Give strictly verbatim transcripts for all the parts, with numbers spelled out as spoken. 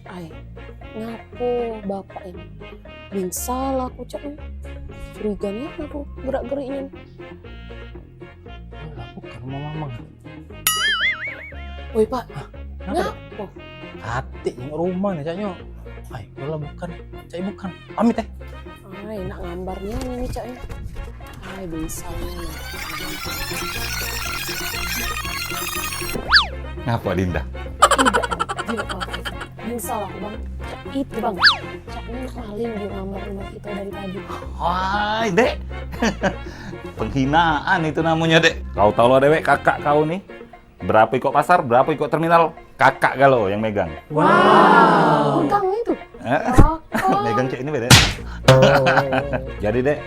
Ai, ngapo bapak ini? Bingsal aku cak ni. Curiga nian aku gerak-geriknyo. Alah, bukan rumah mamang. Woi, Pak. Hah? Kenapa, Dek? Ngapo? Katik jenguk rumah ni caknyo. Ai, alah bukan. Cak bukan. Pamit, eh. Ai, nak ngambar nian ini caknyo. Ai, bingsal nian. Ngapo, Dinda? Idak, idak apo-apo. Bingsal aku, Bang. Itu, Bang. Caknyo nak maling di ngambar rumah kito dari tadi. Hai, Dek. Penghinaan itu namonyo, Dek. Kau tau lah dewek kakak kau ni. Berapo ikok pasar, berapo ikok terminal, kakak galo yang megang. Wow. Megang itu? Eh? Kakak. Megang cak ini be, Dek. Jadi, Dek,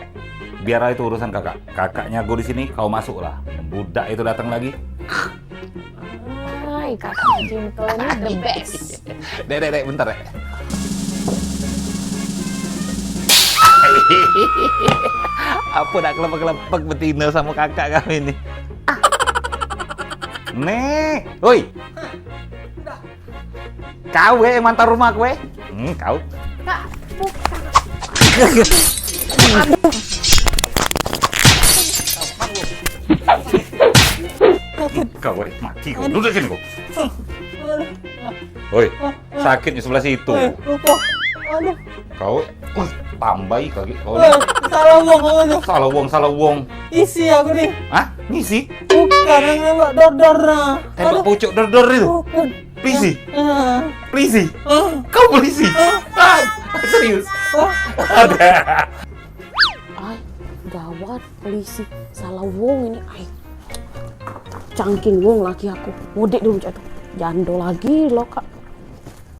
biar itu urusan kakak. Kakak nyago di sini, kau masuklah. Budak itu datang lagi. Ai, kakak Cinto ini the best. Dek, dek, dek, bentar, Dek. Apo nak kelepek-kelepek betino samo kakak kami ni? Nih, woi. Kau, eh, yang mantan rumah aku, eh? Hmm, kau. Kak, bukan. Kau, eh, mati kau. Duduk sini kau. Woi, sakitnyo sebelah situ. Eh, lupa. Aduh. Kau, wah, tambahi kaki kau ni. Eh, salah wong aku tu. Salah wong, salah wong. Isi aku ni. Hah? Ngisi? Bukan, yang nembak dor-dor nah. Tembak pucuk dor-dor itu? Bukan. Polisi? Ah. Polisi? Ah. Kau polisi? Ah. Ah, serius? Ah. Ada. Ai, gawat, polisi. Salah wong ini, ai. Cangking wong laki aku. Mudik dulu cak tu. Jando lagi lo, Kak.